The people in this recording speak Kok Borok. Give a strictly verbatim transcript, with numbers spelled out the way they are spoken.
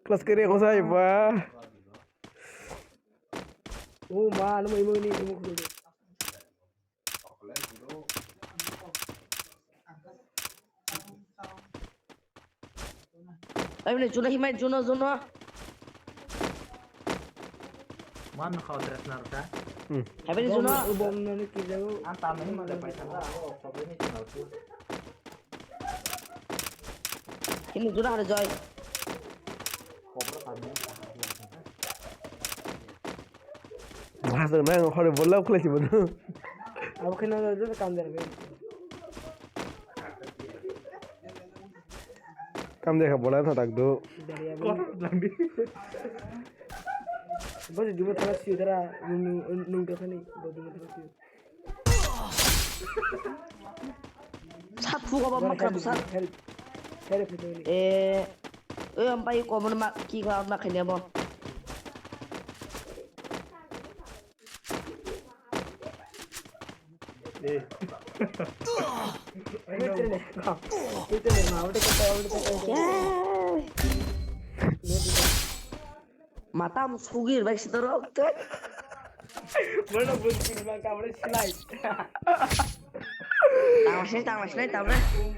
Class kiri ko sai ba. O ma, ano mo imo ni imo ko. Ai, bini Juno himai, Juno, Juno. Man kho dress na rwkha. Hmm. Hai, bini Juno. Bom, bom na ni kijago. Ang tam ni ma de pai thang. Ang o problem ni channel tu. Ini Juno ada joy. Khobor kami. Bahasa nang hore bola khlai si bono. Abo kheno joto kam der be. Kam der kha bola tha tak do. Dariya be. Kotor lang di. Bo di mo thala si dara nung nung nung de khani bo di mo thala si. Sat fuga ba makham sat. Help. Help ni. Eh, oi ampai ko mon ma ki ga na khanya bo. Eh. Matam sugir bai sitorok. Mana bunting bang kamre silai. Tangmasini, tangmasini, tangmasini.